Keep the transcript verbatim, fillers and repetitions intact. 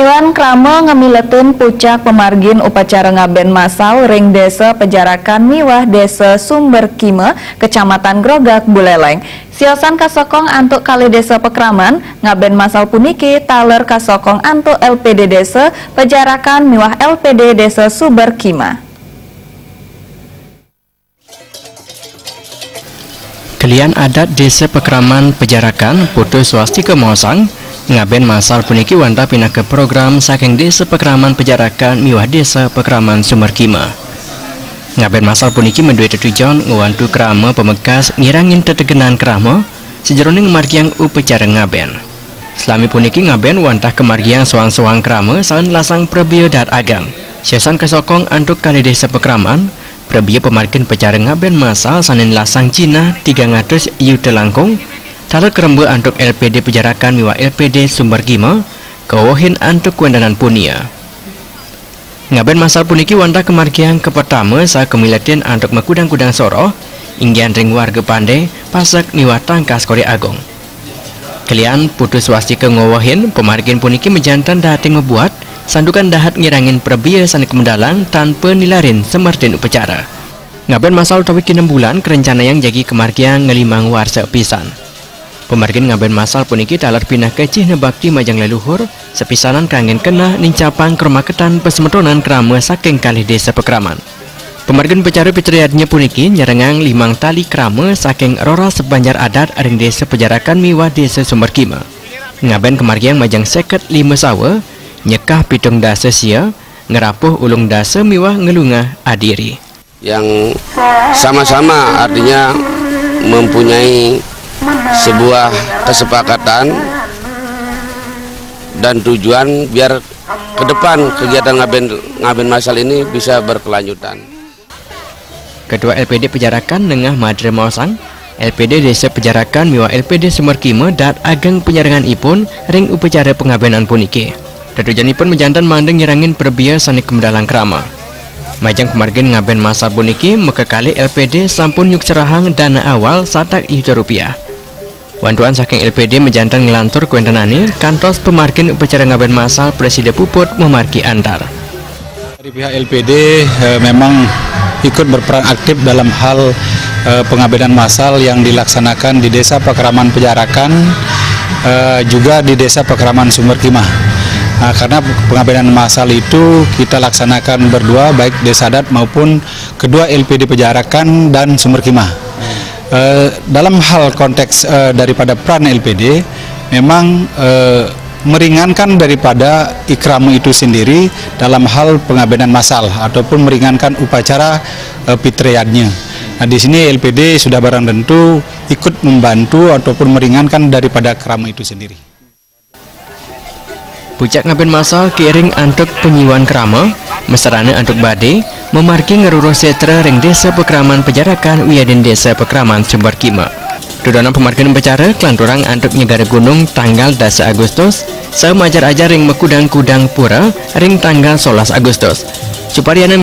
Lan krama ngamiletin pucak pamargin upacara ngaben masal ring Desa Pejarakan miwah Desa Sumber Kima, Kecamatan Grogak, Buleleng. Siosan kasokong antuk kalih desa pakraman, ngaben masal puniki taler kasokong antuk L P D Desa Pejarakan miwah L P D Desa Sumber Kima. Kelian adat Desa Pakraman Pejarakan, Putu Swastika maosang, ngaben masal puniki wantah pinaka program saking Desa Pakraman Pejarakan miwah Desa Pakraman Sumber Kima. Ngaben masal puniki madué tetujon ngwantu krama pamekas ngirangin tetegenan krama sajeroning ngamargiang upacara ngaben. Salami puniki ngaben wantah kamargiang soang-soang krama sané lasang prabéa dahat ageng. Siosan kasokong antuk kalih desa pakraman, prabéa pamargin upacara ngaben masal sané lasang jinah tigang atus yuta langkung, taler karemba antuk L P D Pejarakan miwah L P D Sumber Kima, kawewehin antuk kawéntenan punia. Ngaben masal puniki wantah kamargiang kapertama saha kamiletin antuk makudang-kudang soroh, inggihan ring warga Pandé, Pasek miwah Tangkas Koré Agung. Kelian Putu Swastika ngawehin, pamargin puniki majanten dahating mabuat, santukan dahat ngirangin prabéa sané kamedalang tanpa nilarin samertin upacara. Ngaben masal utawi kinembulan karencanayang jagi kamargiang ngalimang warsa pisan. Pamargin ngaben masal puniki taler pinaka cihna bakti majeng leluhur, sapisanan kanggén keneh nincapang krumaketan pasemetonan krama saking kalih desa pakraman. Pamargin upacara pitrayadnya puniki nyerengang limang tali krama saking roras banjar adat ring Desa Pejarakan miwah Desa Sumber Kima. Ngaben kamargiang majeng seket lima sawa, nyekah pitung dasa sia, ngrapuh ulung dasa miwah nglungah adiri. Yang sama-sama, artinya mempunyai sebuah kesepakatan dan tujuan biar ke depan kegiatan ngaben, ngaben masal ini bisa berkelanjutan. Ketua L P D Pejarakan Nengah Madra maosang, L P D Desa Pejarakan miwah L P D Sumber Kima dahat ageng panyerenganipun ring upacara pangabenan puniki. Tetujonipun majanten mangda ngirangin prabéa sané kamedalang krama. Majeng pamargin ngaben masal puniki, makakalih L P D sampun nyukserahang dana awal satak yuta rupiah. Wantuan saking L P D majanten nglantur kawéntenané kantos pamargin upacara ngaben masal prasida puput mamargi antar. Dari pihak L P D, eh, memang ikut berperan aktif dalam hal, eh, pengabenan massal yang dilaksanakan di Desa Pakraman Pejarakan, eh, juga di Desa Pakraman Sumber Kimah. Nah, karena pengabenan massal itu kita laksanakan berdua, baik Desa Adat maupun kedua L P D Pejarakan dan Sumber Kimah. Eh, dalam hal konteks, eh, daripada peran L P D, memang, eh, meringankan daripada ikrama itu sendiri dalam hal pengabenan massal ataupun meringankan upacara, eh, pitrayadnya. Nah, di sini L P D sudah barang tentu ikut membantu ataupun meringankan daripada krama itu sendiri. Pucak ngaben massal kairing antuk panyiuan krama, masarana antuk badé, mamargi ngaruruh sétra ring Desa Pakraman Pejarakan wiadin Desa Pakraman Sumber Kima. Dudonan pamargin upacara kalanturang antuk nyegara gunung tanggal dasa Agustus, saha maajar-ajar ring makudang-kudang pura ring tanggal solas Agustus. Suparyanan